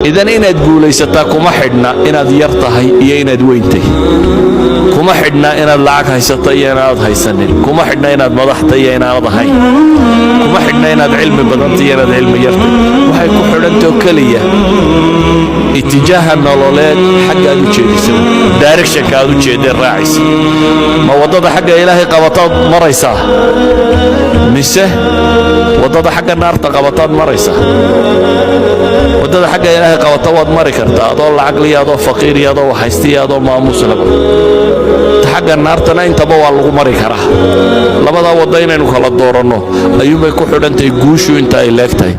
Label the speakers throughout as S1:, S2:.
S1: Idan inaad guulaysataa kuma xidhna inaad yar tahay iyo inaad weyntay, kuma xidhna inaad lacag haysato iyo inaanad haysanin, kuma xidhna inaad madaxta iyo inaanad ahayn, kuma xidhna inaad cilmi badanta iyo inaad cilmi yartay. Waxay ku xidhantoo keliya itijaaha nololeed, xagga aad u jeedisa, directionka aad u jeedee raacaysa. Ma waddada xagga Ilaahay qabataad maraysaa mise waddada xagga naarta qabataad maraysaa? Waddada xagga Ilaahay qabata waad mari kartaa adoo lacagliya, adoo faqiir iyo adoo waxaysta iyo adoo maamuuslaba. Ta xagga naartana intaba waa lagu mari karaa. Labadaa waddo inaynu kala dooranno ayuunbay ku xidhantahay guushu inta ay leegtahay.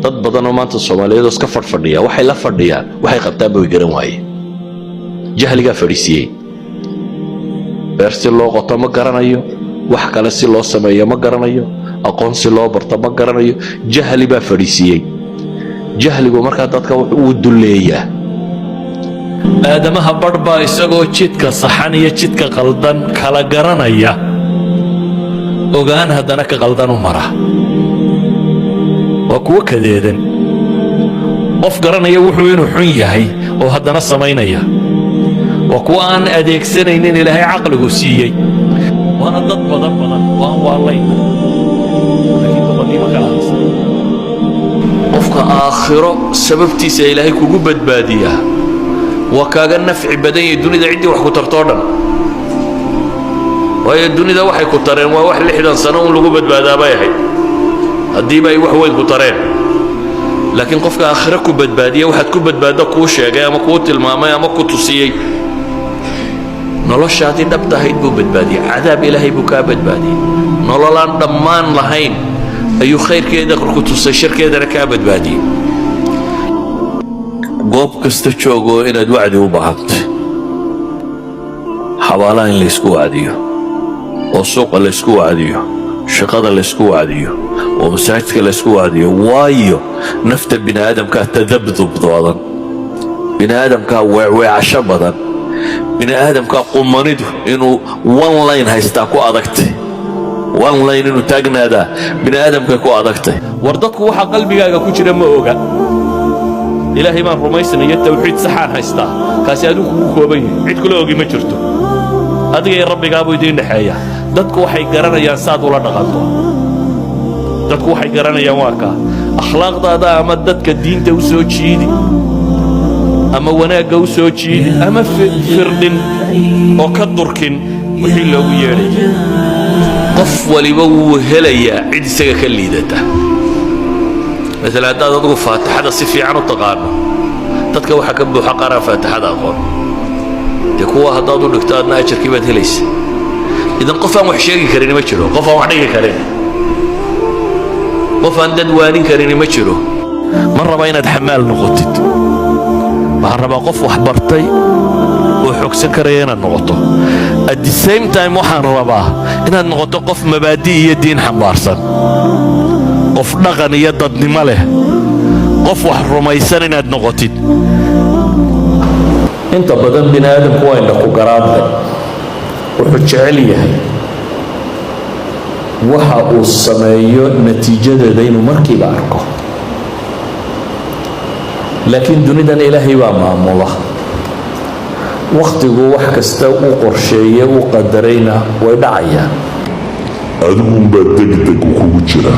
S1: Dad badanoo maanta Soomaaliyeed oo iska fadhfadhiya, waxay la fadhiyaan, waxay qabtaanba way garan waayeen. Jahligaa fadhiisiiyey. Beer si loo qoto ma garanayo, wax kale si loo sameeyo ma garanayo, aqoon si loo barto ma garanayo. Jahli baa fadhiisiiyey. Jahligu markaa dadka wuu dulleeyaa. Aadamaha barh baa isagoo jidka saxan iyo jidka qaldan kala garanaya ogaan, haddana ka qaldan u mara. Waa kuwo kadeedan, qof garanaya wuxuu inuu xun yahay oo haddana samaynaya. Waa kuwo aan adeegsanaynin Ilaahay caqligu siiyey. Waana dad badan badan oo aan waalayn, laakiin doqonnimo kala haysa. Qofka aakhiro sababtiisa Ilaahay kugu badbaadiyaa waa kaaga nafci badan yahay dunida ciddii wax ku tartoo dhan, waayo dunida waxay ku tareen waa wax 60 sano un lagu badbaadaa bay ahayd, haddiiba ay wax weyn ku tareen. Laakiin qofka aakhiro ku badbaadiya, waxaad ku badbaaddo kuu sheegay ama kuu tilmaamay ama ku tusiyey, noloshaadii dhabta ahayd buu badbaadiyey. Cadaab Ilaahay buu kaa badbaadiyey. Nololaan dhammaan lahayn ayuu khayrkeeda ku tusay, sharkeedana kaa badbaadiyey. Goob kasta joogoo inaad wacdi u baahantay, xabaalaha in laysku wacdiyo, oo suuqa laysku wacdiyo, shaqada laysku wacdiyo, oo masaajidka laysku wacdiyo, waayo nafta bini aadamkaa tadabdub badan, bini aadamkaa weecweecasho badan, bini aadamkaa qumanidu inuu one line haystaa ku adagtay, one line inuu taagnaadaa bini aadamkay ku adagtay. War dadku waxa qalbigaaga ku jira ma oga. Ilaahay baan rumaysanayo, tawxiid saxaan haystaa, kaasi adigu kugu kooban yahay, cid kula ogi ma jirto, adiga iyo rabbigaabuu idiin dhexeeya. Dadku waxay garanayaan saad ula dhaqanto. Dadku waxay garanayaan waa kaa akhlaaqdaada, ama dadka diinta u soo jiidi, ama wanaagga u soo jiidi, ama firdhin oo ka durkin wixii loogu yeedhaya. Qof waliba wuu helayaa cid isaga ka liidata. Maalan, haddaad adigu Faatixada si fiican u taqaano, dadka waxaa ka buuxa qaaraan Faatixada aqoon. Dee kuwa haddaad u dhigto, adna ajarkii baad helaysa. Idan qof aan wax sheegi karini ma jiro, qof aan wax dhigi karin, qof aan dad waanin karini ma jiro. Ma raba inaad xamaal noqotid. Waxaan rabaa qof wax bartay oo xogsan karaya inaad noqoto. At the same time, waxaan rabaa inaad noqoto qof mabaadi iyo diin xambaarsan, qof dhaqan iyo dadnimo leh, qof wax rumaysan inaad noqotid. Inta badan bini aadamku waa indha ku garaadle. Wuxuu jecel yahay waxa uu sameeyo natiijadeeda inuu markiiba arko, laakiin dunidan Ilaahay baa maamula. Wakhtigu wax kasta u qorsheeye, u qadarayna way dhacayaan.
S2: Adiguunbaa degdegu kugu jira.